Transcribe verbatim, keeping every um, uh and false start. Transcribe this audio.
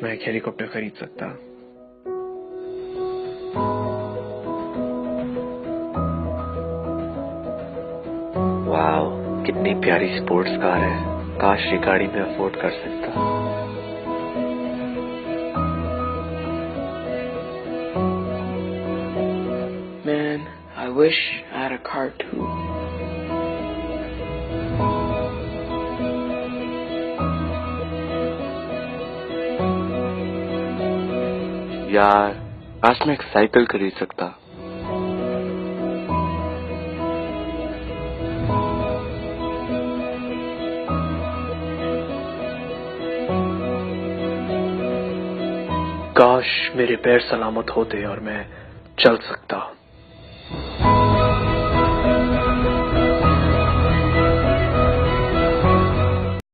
मैं एक हेलीकॉप्टर खरीद सकता। वाओ, कितनी प्यारी स्पोर्ट्स कार है। काश, ये गाड़ी मैं अफोर्ड कर सकता। Man, I wish I had a car too. यार, काश, मैं एक साइकिल खरीद सकता। काश, मेरे पैर सलामत होते और मैं चल सकता।